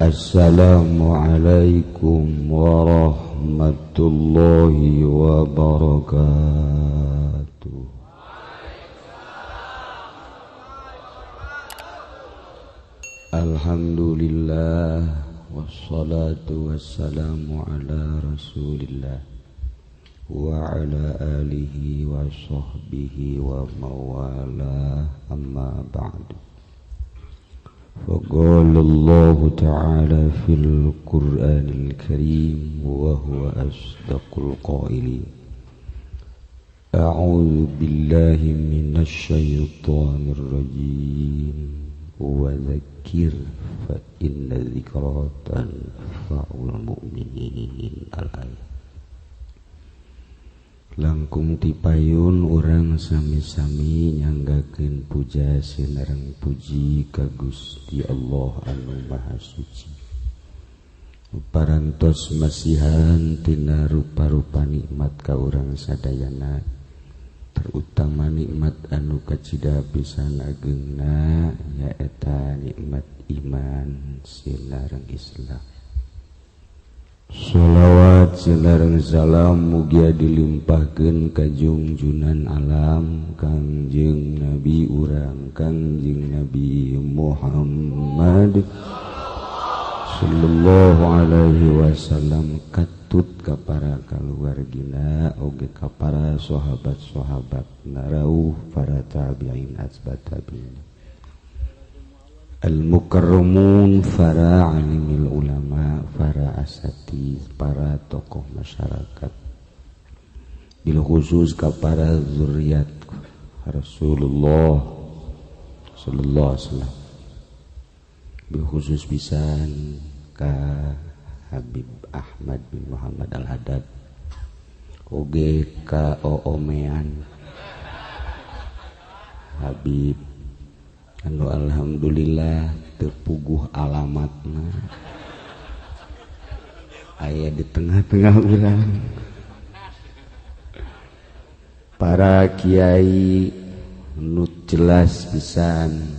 Assalamualaikum warahmatullahi wabarakatuh. Alhamdulillah wassalatu wassalamu ala Rasulillah wa ala alihi wa sahbihi wa mawala, amma ba'du. فقال الله تعالى في القرآن الكريم وهو أصدق القائلين: أعوذ بالله من الشيطان الرجيم وذكر فإن الذكرى تنفع المؤمنين. الآية. Langkung tipayun urang sami-sami nyanggakeun puja sinareng puji ka Gusti Allah anu Maha Suci. Parantos masihan tina rupa-rupa nikmat ka urang sadayana, terutama nikmat anu kacida pisan agengna nyaeta nikmat iman sinareng Islam. Sholawat sinareng salam mugia dilimpahkeun ka jungjunan alam Kangjeng Nabi urang Kangjeng Nabi Muhammad sallallahu alaihi wasallam, katut ka para kaluargina oge ka para sahabat-sahabat narauh para tabi'in atba tabi'in al-mukarramun, para alimil ulama, para asatiz, para tokoh masyarakat, bil khusus kepada zuriat Rasulullah sallallahu alaihi wasallam, bil khusus pisan ka Habib Ahmad bin Muhammad Al-Haddad oge ka oomean Habib anu alhamdulillah tepuguh alamatna aya di tengah-tengah urang, para kiai nu jelas pisan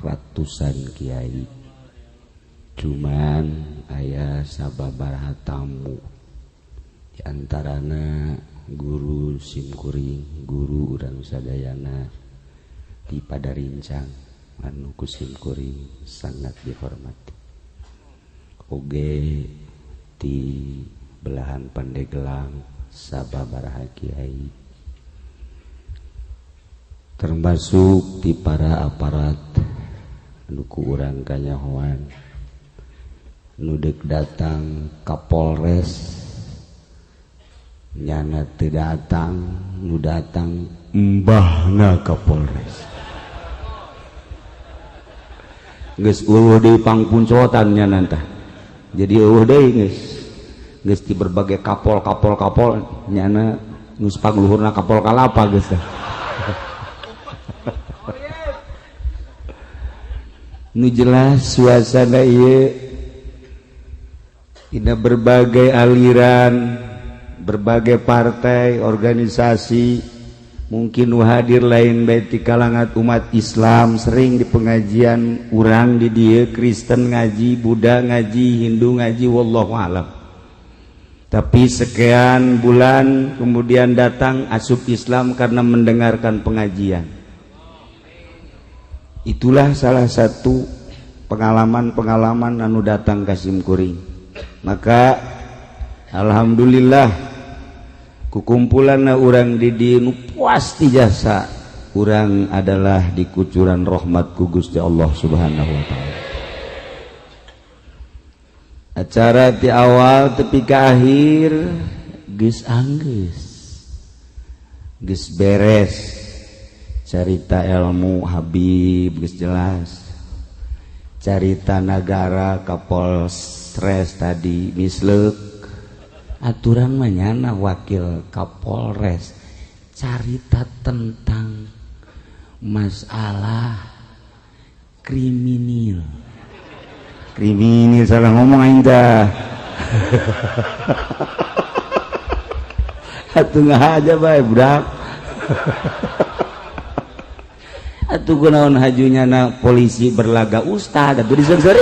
ratusan kiai, cuman aya sababaraha tamu diantarana guru simkuring, guru urang sadayana di Padarincang anu ku simkuring sangat dihormati, oge di belahan Pandeglang sababaraha kiai, termasuk di para aparat anu ku urang kanyahoan nu deuk datang Kapolres nyana teu datang, nu datang mbahna Kapolres. Geus eueuh deui pangpuncotan nya nantah. Jadi eueuh deui geus. Geus di berbagai kapol-kapol-kapol nyana geus pangluhurna kapol kalapa geus tah. Nu jelas suasana ieu dina berbagai aliran, berbagai partai, organisasi, mungkin hadir lain bae ti kalangan umat Islam, sering di pengajian urang di dieu Kristen ngaji, Buddha ngaji, Hindu ngaji, wallahu alam. Tapi sekian bulan kemudian datang asup Islam karena mendengarkan pengajian. Itulah salah satu pengalaman-pengalaman anu datang ka simkuring. Maka alhamdulillah kukumpulan urang di dieu nu pasti jasa urang adalah di kucuran rahmat ku Gusti Allah Subhanahu wa taala. Acara ti awal tepi ka akhir geus anggeus, geus beres, carita ilmu Habib geus jelas, carita nagara Kapolres tadi misleuk, aturan manyana wakil Kapolres carita tentang masalah kriminal. Kriminal salah ngomong aing tah. Atuh ngahaja bae budak. Atuh kunaon hajunya na polisi berlaga ustad atuh disensori.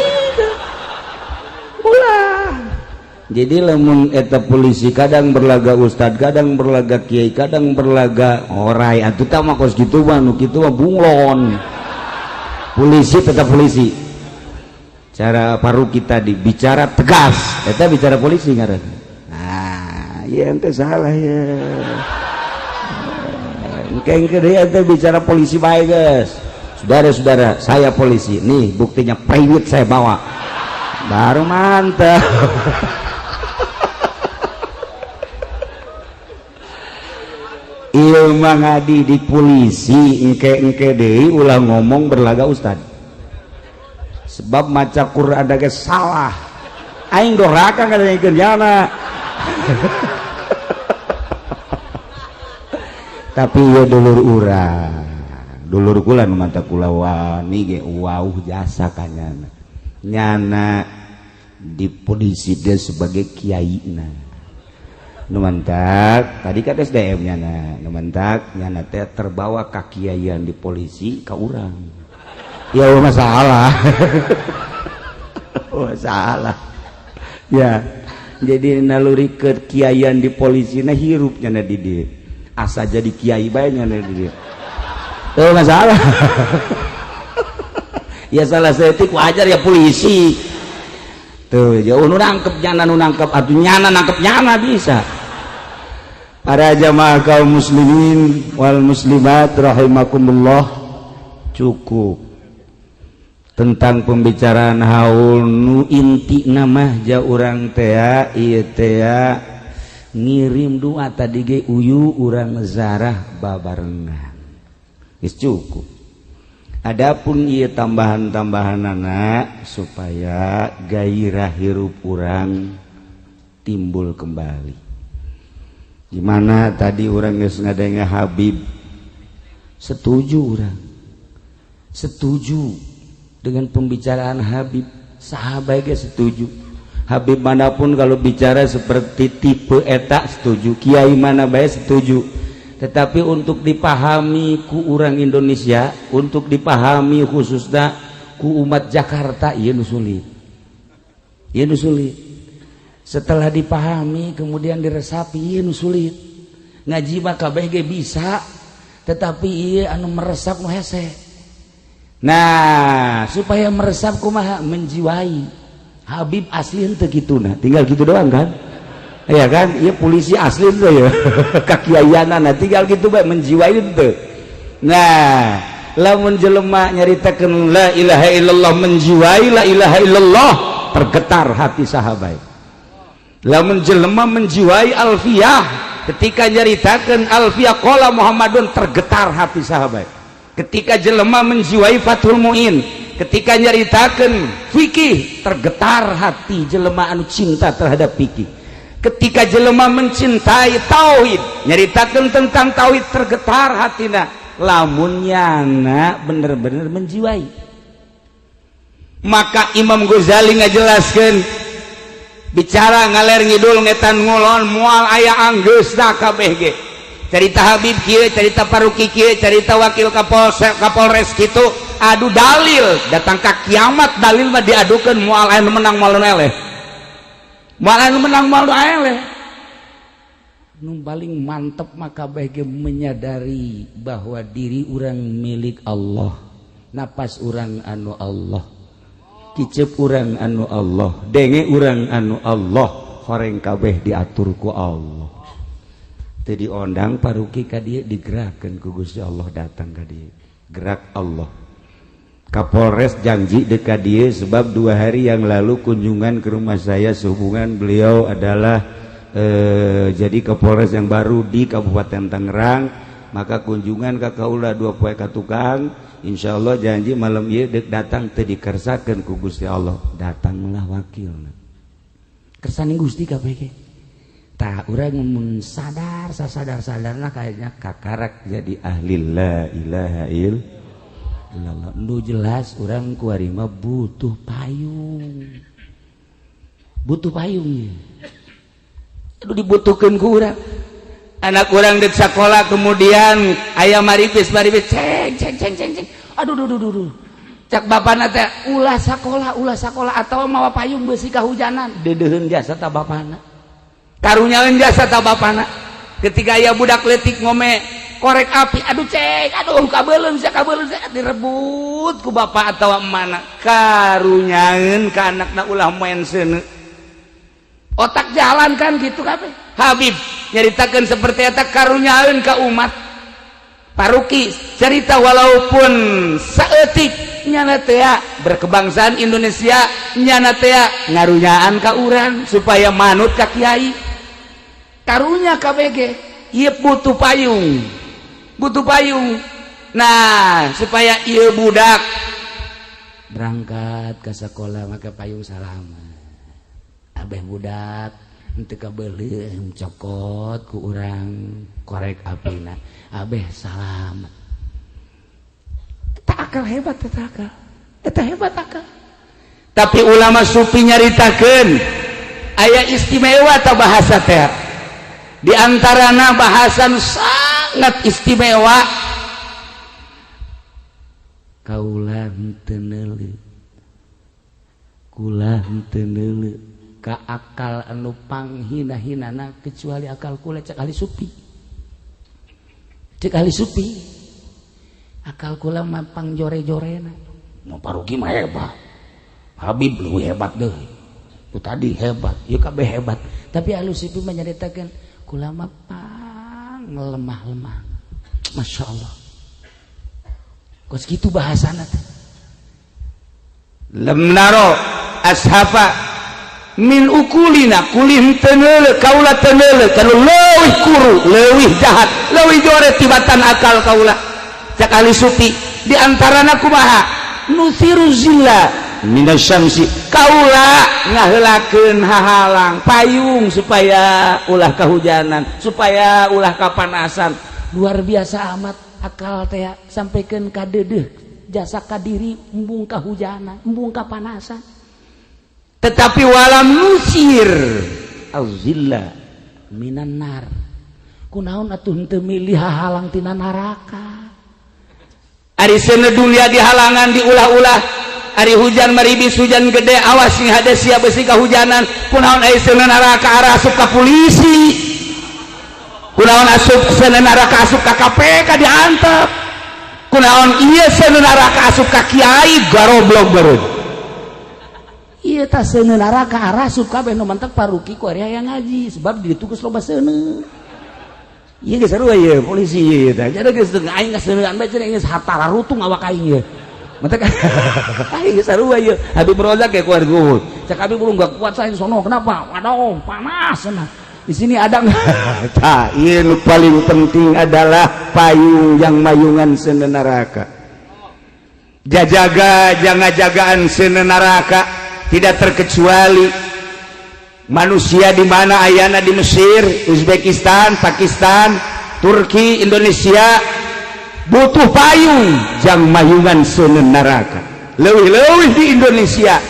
Jadi lamun eta polisi kadang berlaga ustad, kadang berlaga kiai, kadang berlaga orai, atuh tah mah kos kitu mah, nu kitu mah bunglon. Polisi tetap polisi. Cara Paruki tadi bicara tegas, eta bicara polisi ngaran. Nah, ya ente salah ya. Engke engke deui ente bicara polisi bae geus. Saudara-saudara, saya polisi. Nih buktinya, private saya bawa. Baru mantap. Ilmu ngadi di polisi, engke engke deui ulah ngomong berlaga ustad. Sebab maca Quran ge salah. Aing doraka ngadengekeun nyana. Tapi ya dulur urang, dulur kula nu manta kula wani ge wauh jasa kanyana. Nyana di polisi dia sebagai kiai na. Nu mantak tadi kan SDM nyana, nu mantak nyana teh terbawa kakiaian di polisi ka urang. Ya masalah. Masalah. Ya, jadi naluri kekiaian di polisi na hirup nyana di dieu. Asa jadi kiai bae nyana di dieu. Tuh masalah. Ya salah seetik wajar ya polisi. Tuh, jauh nu nangkep nyana, nu nangkep atuh nyana nangkep nyana bisa. Para jamaah kaum muslimin wal muslimat rahimakumullah, cukup tentang pembicaraan haul. Nu inti nama ja urang tea ieu tea ngirim doa tadi ge uyu urang zarah babarengan geus cukup. Adapun ieu tambahan-tambahanana supaya gairah hirup urang timbul kembali. Gimana tadi orang geus ngadenge Habib, setuju orang, setuju dengan pembicaraan Habib, sahabat ge setuju. Habib manapun kalau bicara seperti tipe eta setuju, kiai mana bae setuju. Tetapi untuk dipahami ku orang Indonesia, untuk dipahami khususnya ku umat Jakarta, ieu nu sulit. Ieu nu sulit. Setelah dipahami kemudian diresapi, ieu nu sulit. Ngaji mah kabeh ge bisa, tetapi ieu anu meresap nu hese. Nah, supaya meresap kumaha menjiwai. Habib asli henteu kituna, tinggal gitu doang kan? Iya kan? Iya polisi asli henteu ya. Kakiaianana tinggal gitu bae menjiwai henteu. Nah, lamun jelema nyaritakeun la ilaha illallah, menjiwai la ilaha illallah, tergetar hati sahabat. Lamun jelema menjiwai alfiyah, ketika nyaritakeun alfiyah qala Muhammadun, tergetar hati sahabat. Ketika jelema menjiwai Fathul Muin, ketika nyaritakeun fikih, tergetar hati jelema anu cinta terhadap fikih. Ketika jelema mencintai tauhid, nyaritakeun tentang tauhid, tergetar hatina. Lamun nyana bener-bener menjiwai. Maka Imam Ghazali ngajelaskeun bicara ngaler ngidul ngetan ngulon moal aya anggeusna kabeh ge. Cerita Habib kieu, cerita Paruki kieu, cerita wakil Kapolsek Kapolres kitu, adu dalil datang ka kiamat dalil mah diadukeun moal aya nu menang moal nu eleh. Moal aya nu menang moal nu eleh. Nu paling mantep mah kabeh ge menyadari bahwa diri urang milik Allah, napas urang anu Allah, kicep urang anu Allah, denge urang anu Allah, horeng kabeh diatur ku Allah. Teu diondang Paruki ka dieu, digerakkeun ku Gusti Allah datang ka dieu. Gerak Allah. Kapolres janji deuk ka dieu sebab 2 hari yang lalu kunjungan ke rumah saya sehubungan beliau adalah jadi Kapolres yang baru di Kabupaten Tangerang, maka kunjungan ka kaula 2 poe ka tukang. Insya Allah janji malam ieu dek datang, teu dikersakeun ku Gusti Allah, datanglah wakilna. Kersane Gusti kabeh ge. Tah urang mun sadar sasadar-sadarna kayaknya kakarak jadi ahli la ilaha illallah. Nu jelas urang kuari mah butuh payung. Butuh payung ye. Aduh dibutuhkeun ku urang. Anak urang di sekolah kemudian aya maripis maripis ceng ceng ceng ceng ceng, aduh duh duh duh duh. Cak bapana teh, "Ulah sakola, ulah sakola," atau mawa payung besi kahujanan. Deudeuheun jasa ta bapana, karunyaeun jasa ta bapana. Ketika aya budak leutik ngome korek api, "Aduh, cek, aduh, kabeuleum sia, kabeuleum sia," direbut ku bapak atau mana, karunyaeun ka anakna ulah main seuneu. Otak jalan kan gitu kabeh. Habib nyaritakeun seperti eta, karunyaeun ka umat. Paruki cerita, walaupun saeutik nyana teh berkebangsaan Indonesia, nyana teh ngarunyaan ka urang supaya manut ka kiai. Karunya KBG, ieu butuh payung, butuh payung. Nah, supaya ieu budak berangkat ke sekolah maka payung salamat, abeh budak henteu kabeuleum cokot ku urang korek apina, abeh salamat. Tak akal hebat, eta akal, eta hebat akal. Tapi ulama sufi nyaritakeun aya istimewa atau bahasa teh, di antarana bahasan sangat istimewa, "Kaula henteu neuleu, kula henteu neuleu ka akal anu panghina-hinana kecuali akal kula," cek ahli sufi. Cek ahli sufi, akal kula mah pangjore-jorena. Mau paruki mah hebat, Habib lu hebat deh, itu tadi hebat, ieu kabeh hebat, tapi ahli sufi mah nyaritakeun, "Kula mah pang lemah-lemah." Masya Allah, kos kitu bahasana teh. "Lam naro ashafa min uqulina," kulih teu neuleu, kaula teu neuleu kanu leuwih kuru, leuwih jahat, leuwih jore tibatan akal kaula, cak ahli sufi. Di antarana kumaha? "Nuthiru zilla minasyamsi," kaula ngaheulakeun hahalang payung supaya ulah kahujanan, supaya ulah kapanasan. Luar biasa amat akal teh, sampaikan ka deudeuh jasa ka diri, embung kahujanan, embung kapanasan. Tetapi "walam nusir auzilla minan nar," kunaon atuh henteu milih hahalang tina neraka? Ari seuneu dunia dihalangan, diulah-ulah, ari hujan maribis, hujan gede, awas sing hade sia, besi kahujanan. Kunaon ari seuneu neraka arasup ka polisi? Kunaon asup seuneu neraka asup ka KPK diantep? Kunaon ieu seuneu neraka asup ka kiai garoblog baru? Ieu tah seuneu neraka arasup kabeh. Nu mantek paruki ku ari hayang ngaji, sebab di ditu geus loba seuneu. Ieu geus sarua ieu polisi ieu tah. Jadi geus aing geus bae cenah, geus hatararutung awak aing ieu. Mantek aing geus sarua ieu. Habib Rozak ge keluar guhut. Cek Habib, "Belum enggak kuat saya sono." "Kenapa?" "Waduh, panas sana. Di sini ada enggak?" Tah, ieu nu paling penting adalah payung yang mayungan seuneu neraka. Jajaga jangan jagaan seuneu neraka, tidak terkecuali manusia di mana ayana, di Mesir, Uzbekistan, Pakistan, Turki, Indonesia, butuh payung jang mayungan seuneu neraka. Leuwih-leuwih di Indonesia.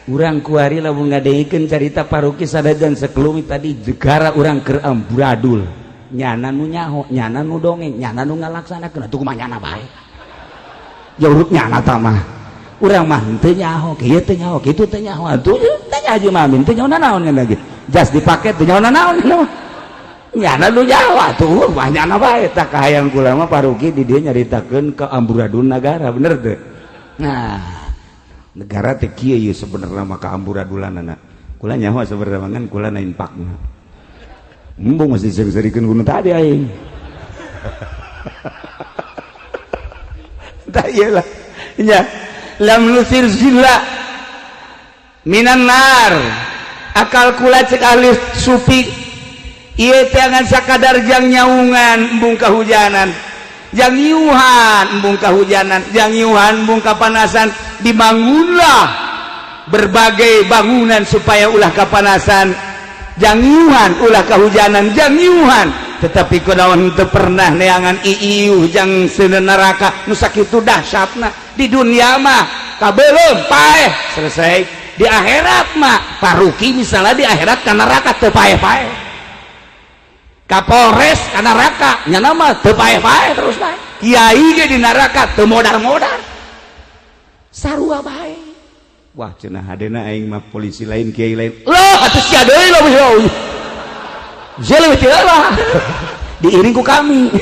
Urang kuari lamun ngadengikeun carita paruki sadajan sekelumit tadi, negara urang keur amburadul, nyana nu nyaho, nyana nu dongeng, nyana nu ngalaksanakeun, atuh kumaha nyana bae? Jauh nyana tah mah. Urang mah henteu nyaho, kieu teu nyaho, kitu teu nyaho, atuh tanya Haji Mamin teu nyaho naon lagi. Jas dipake teu nyaho naon mah. Nyana nu nyaho atuh mah nyana bae. Tah, kahayang kula mah paruki di dieu nyaritakeun ke amburadul nagara, bener teu? Nah, negara teh kieu ieu sebenarnya mah kaamburadulanana. Kula nyaho sebenarnya ngan kula na impakna. Embung mesti sering-serikeun kuno tadi aing. Tah, iyalah. Nya "lam nusir zilla minan nar," akal kula cek ahli sufi ieu teh ngan sakadar jang nyaungan embung kahujanan, jang ngiuhan embung kahujanan, jang ngiuhan embung kapanasan. Dibangunlah berbagai bangunan supaya ulah kapanasan, jang ngiuhan ulah kahujanan, jang ngiuhan. Tetapi kunaon teu pernah neangan iiuh jang seuneu neraka nu sakitu dahsyatna? Di dunia mah kabelum paeh selesai, di akhirat mah paruki misalnya di akhirat ka neraka teu paeh-paeh, Kapolres ka neraka nyana mah teu paeh-paeh terus bae, kiai ge di neraka teu modar-modar. Sarua bae. Wah, cenah hadena aing mah polisi lain, kiai lain. Loh, atuh sia deui lo beuh. Sia leuwih teu lah. Diiring ku kami.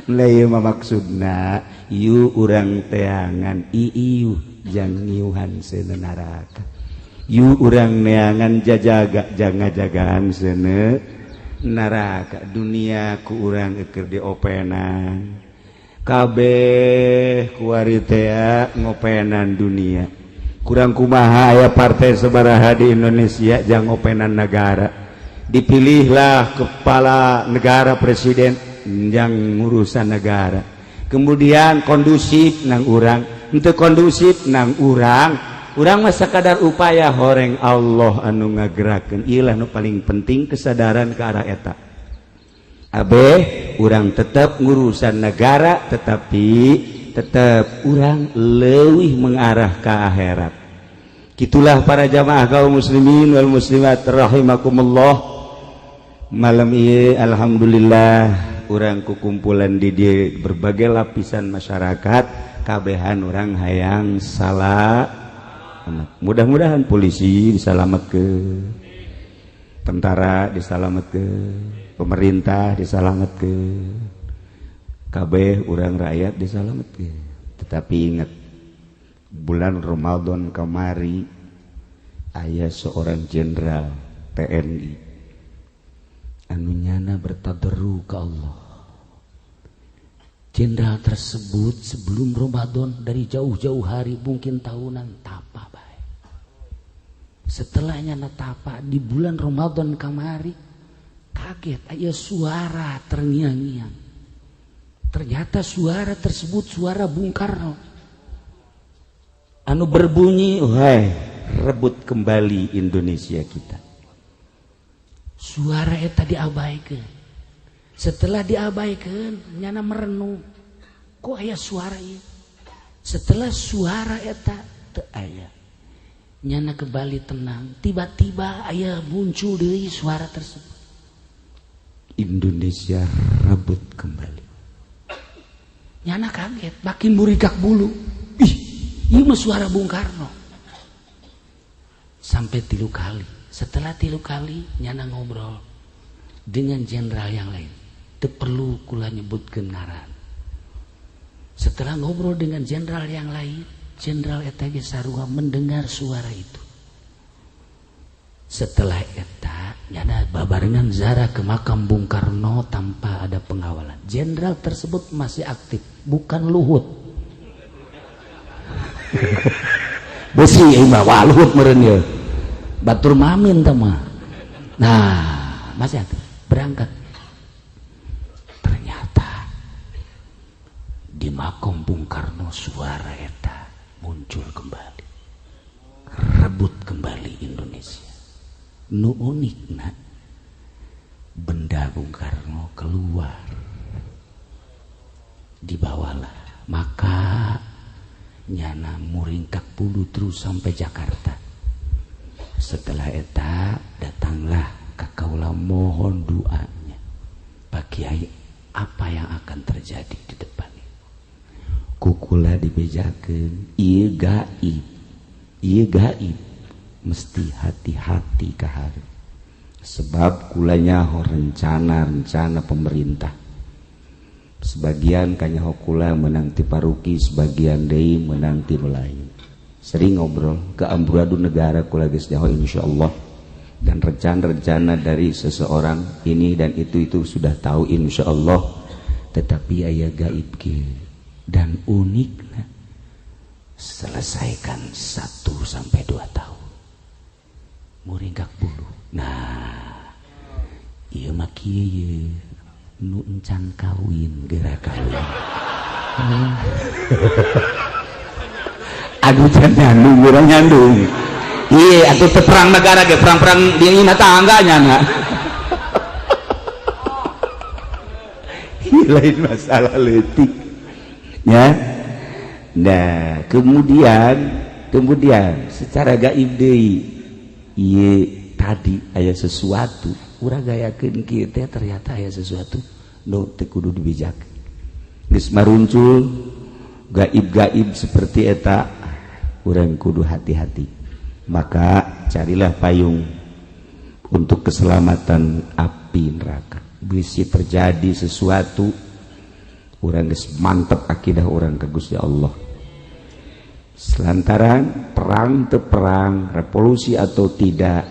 Lah, ieu mah maksudna ieu urang teangan iiu jang ngiuhan seuneu neraka. Yu urang neangan jajaga jang ngajagaan seuneu neraka. Dunia ku urang keur diopenan. Kabeh kuari teh ngopenan dunia. Kurang kumaha aya partai sabaraha di Indonesia jang ngopenan negara. Dipilihlah kepala negara, presiden, jang ngurusan negara. Kemudian kondusif nang urang, untuk kondusif nang urang, urang mah sakadar upaya horeng, Allah anu ngagerakeun. Ieu nu paling penting, kesadaran ke arah eta. Abeh urang tetap ngurusan negara, tetapi tetap urang leuwih mengarah ke akhirat. Gitulah para jamaah kaum muslimin wal muslimat rahimakumullah. Malam ini alhamdulillah urang kukumpulan di dieu berbagai lapisan masyarakat, kabehan urang hayang salah. Mudah-mudahan polisi disalametkeun, tentara disalametkeun, pemerintah disalametkeun, kabeh urang rakyat disalametkeun. Tetapi ingat, bulan Ramadan kemari aya seorang jenderal TNI anu nyana bertadarru ke Allah. Jenderal tersebut sebelum Ramadan dari jauh-jauh hari, mungkin tahunan, tapa baik. Setelahnya tapa di bulan Ramadan kamari, kaget aya suara terngiang-ngiang. Ternyata suara tersebut suara Bung Karno anu berbunyi, "Wahai, rebut kembali Indonesia kita." Suara eta diabaikan. Setelah diabaikan, nyana merenung, kok aya suara ieu? Setelah suara eta teu aya, nyana kembali tenang. Tiba-tiba aya muncul deui suara tersebut, "Indonesia rebut kembali." Nyana kaget, makin muringkak bulu. Ih, ieu mah suara Bung Karno. Sampai 3 kali. Setelah 3 kali, nyana ngobrol dengan jenderal yang lain. Teu perlu kula nyebutkeun ngaran. Setelah ngobrol dengan jenderal yang lain, jenderal eta ge sarua mendengar suara itu. Setelah eta, nyana babarengan ziarah ke makam Bung Karno tanpa ada pengawalan. Jenderal tersebut masih aktif, bukan Luhut. Besi ieu mah, wah, Luhut meureun ieu. Batur mamin tah mah. Nah, masih aktif, berangkat. Ternyata di makam Bung Karno suara eta muncul kembali. "Rebut kembali Indonesia." Nu unikna, benda Bung Karno keluar, dibawalah, maka nyana muringkak bulu terus sampai Jakarta. Setelah eta datanglah ka kaula, mohon doanya, Pak Kiai, apa yang akan terjadi di depan ini. Ku kula dibejakeun, ieu gaib, ieu gaib, mesti hati-hati ka hareup, sebab kula nyaho rencana-rencana pemerintah. Sebagian kanyaho kula menang ti Paruki, sebagian deui menang ti lain. Sering ngobrol ke amburadul negara, kula geus nyaho insyaallah, dan rencana-rencana dari seseorang ini dan itu sudah tahu insyaallah. Tetapi aya gaib ge dan unikna, selesaikan 1 sampai 2 tahun. Muringkak bulu. Nah, ieu mah kieu, nu encan kawin geura kawin. Aduh, can nyandung, geura nyandung. Iya, atuh teu perang negara ge perang-perang di tangga nyana. Lain masalah leutik ya. Nah, kemudian kemudian secara gaib deui, ieu tadi aya sesuatu, urang gayakeun kieu teh ternyata aya sesuatu nu teu kudu dibejak. Geus maruncul. Gaib-gaib seperti eta urang kudu hati-hati. Maka carilah payung untuk keselamatan api neraka. Bisi terjadi sesuatu, urang geus mantep akidah urang ke Gusti Allah. Lantaran perang teu perang, revolusi atau tidak,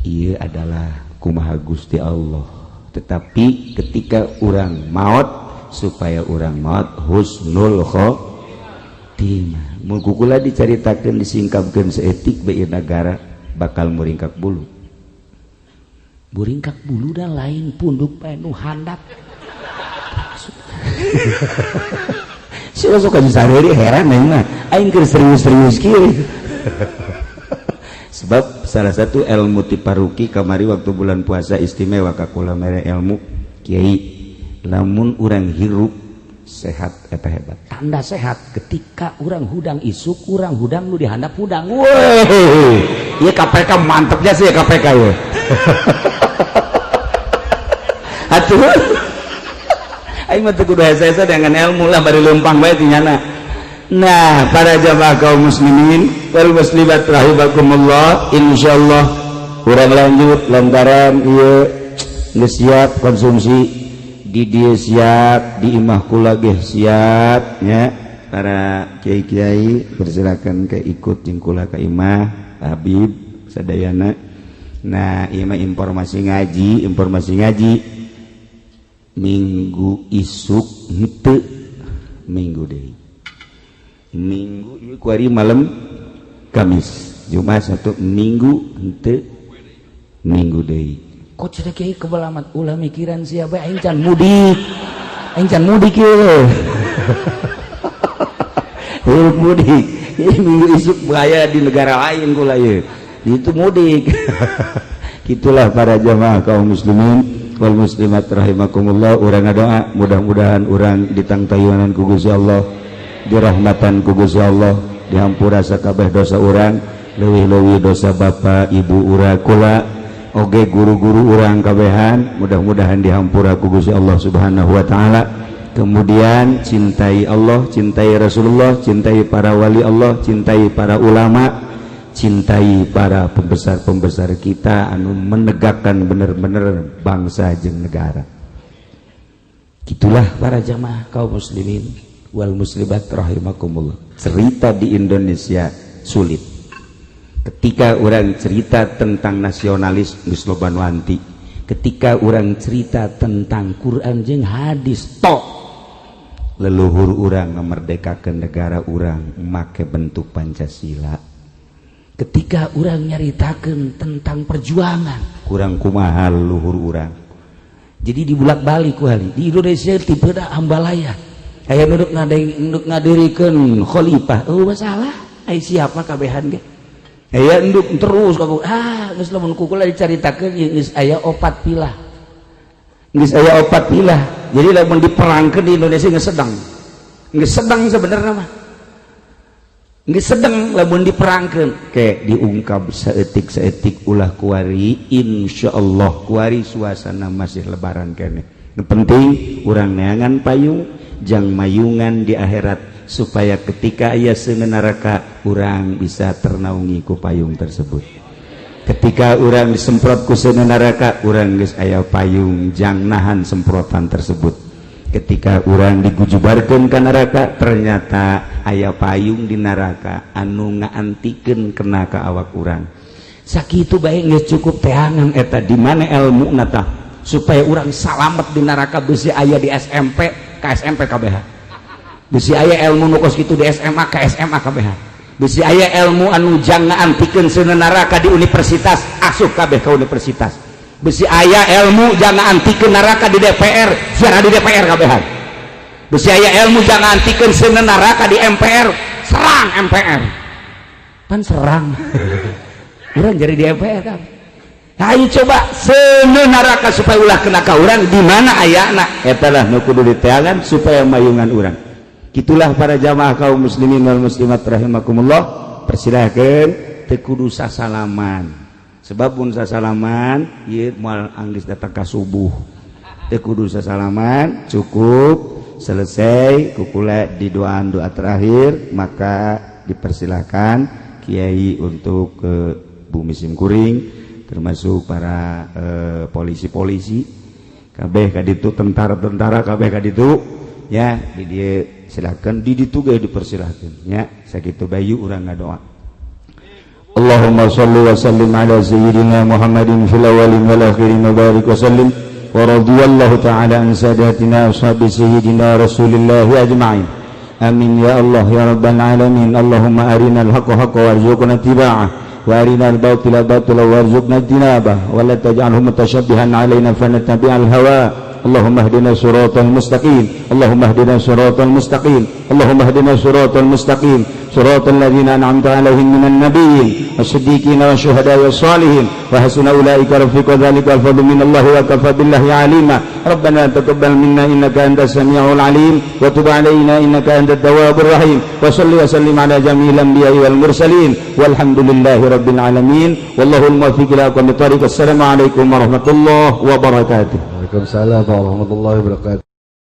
ia adalah kumaha Gusti Allah. Tetapi ketika urang maut, supaya urang maut husnul khotimah. Mun kukula dicaritakeun, disingkapkeun saeutik bae, negara bakal muringkak bulu, muringkak bulu dan lain punduk bae nu handap. Si sok ka sareri heran aing mah, aing keur serius-serius kieu. Sebab salah satu ilmu ti paruki kamari waktu bulan puasa istimewa ka kula mere ilmu, kiai, lamun urang hirup sehat eta hebat. Tanda sehat ketika urang hudang isuk, urang hudang nu dihandap hudang. Weh, ieu KPK mantepnya sih KPK ye. Atuh aing mah teu kudu hese-hese dengan ilmu lah, bari leumpang bae tinyana. Nah, para jamaah kaum muslimin wal muslimat rahimakumullah, insyaallah urang lanjut lantaran ieu geus siap konsumsi di dieu, siap di imah kula ge siap nya. Para kiai-kiai persilakan ke ikut jeung kula ka imah Habib sadayana. Nah, ieu mah informasi ngaji, informasi ngaji minggu isuk henteu, minggu deui, minggu ieu kuari malam Kamis, Jumat, satu minggu henteu, minggu deui. Kok cenah kiai kebal amat, ulah mikiran sia bae, aing can mudik, aing can mudik ieu. Heuh, mudik ieu minggu isuk bahaya di negara lain kula ieu itu mudik. Gitulah para jamaah kaum muslimin wal muslimat rahimakumullah. Urang ngadoa mudah-mudahan urang ditangtayunan ku Gusti Allah, dirahmatan ku Gusti Allah, dihampura sakabeh dosa urang, leuwih-leuwih dosa bapa ibu urang kula oge guru-guru urang kabehan, mudah-mudahan dihampura ku Gusti Allah Subhanahu wa taala. Kemudian cintai Allah, cintai Rasulullah, cintai para wali Allah, cintai para ulama, cintai para pembesar-pembesar kita anu menegakkan bener-bener bangsa jeung negara. Gitulah para jamaah kaum muslimin wal muslimat rahimakumullah. Cerita di Indonesia sulit. Ketika orang cerita tentang nasionalis geus loba nu anti. Ketika orang cerita tentang Quran jeung hadis, tok leluhur urang ngemerdekakeun negara urang make bentuk Pancasila. Ketika urang nyaritakeun tentang perjuangan, kurang kumaha leluhur urang. Jadi dibulak-balik ku hari di Indonesia tipe da ambalaya aya nuduk ngadeng ngadirikeun khalifah, oh masalah ai siapa kabehan ge aya enduk terus kamu ah geus. Lamun ku kula dicaritakeun geus aya opat pilah, geus aya opat pilah. Jadi lamun diperangkeun di Indonesia geus sedang, geus sedang sebenarnya mah, geus sedang lamun diperangkeun ke diungkap saeutik-saeutik ulah kuari. Insyaallah kuari suasana masih lebaran kene. Nu penting urang neangan payung jang mayungan di akhirat, supaya ketika aya seuneu neraka urang bisa ternaungi ku payung tersebut. Ketika urang disemprot ku seuneu neraka, urang geus aya payung jang nahan semprotan tersebut. Ketika urang digujubarkeun ka neraka, ternyata aya payung di neraka anu ngaantikeun kena ka awak urang. Sakitu bae geus cukup teangan eta di mana ilmu tah supaya urang salamet di neraka. Bisi aya di SMP ka SMP KBH, bisi aya ilmu nu kos kitu di SMA ka SMA KBH, bisi aya ilmu anu jang ngaantikeun seuneu neraka di universitas, asup kabeh ka universitas, bisi aya ilmu jang ngaantikeun neraka di DPR, siara di DPR kabehan, bisi aya ilmu jang ngaantikeun seuneu neraka di MPR, serang MPR, pan serang urang jadi di MPR kan. Ayo coba seuneu neraka supaya ulah kena ka urang di mana ayana, eta lah nu kudu diteangan supaya mayungan urang. Gitulah para jamaah kaum muslimin wal muslimat rahimakumullah. Persilahkeun teu kudu sasalaman, sebab mun sasalaman ieu moal anggeus datang ka subuh. Teu kudu sasalaman, cukup. Selesai ku kula di doaan doa terakhir, maka dipersilahkan kiai untuk ke bumi simkuring, termasuk para polisi-polisi kabeh kaditu, tentara-tentara kabeh kaditu ya. Di dieu silakan, di ditu ge dipersilahkan ya. Sakitu bayu urang ngadoa. اللهم صل وسلم على سيدنا محمد في الأولين والآخرين وبارك وسلم، ورضي الله تعالى عن ساداتنا أصحاب سيدنا رسول الله أجمعين. آمين يا الله يا رب العالمين. اللهم أرنا الحق حقا وارزقنا اتباعه، وأرنا الباطل باطلا وارزقنا اجتنابه، ولا تجعله متشبها علينا فنتبع الهوى. اللهم اهدنا صراط المستقيم، اللهم اهدنا صراط المستقيم، اللهم اهدنا صراط المستقيم، صراط الذين أنعمت عليهم من النبيين والصديقين والشهداء والصالحين، وحسن أولئك رفيقا. ذلك الفضل من الله وكفى بالله عليما. ربنا تقبل منا إنك أنت السميع العليم، وتب علينا إنك أنت التواب الرحيم، وصل وسلم على جميع الأنبياء والمرسلين، والحمد لله رب العالمين، والله الموفق إلى أقوم الطريق. السلام عليكم ورحمة الله وبركاته. Waalaikumsalam warahmatullahi wabarakatuh.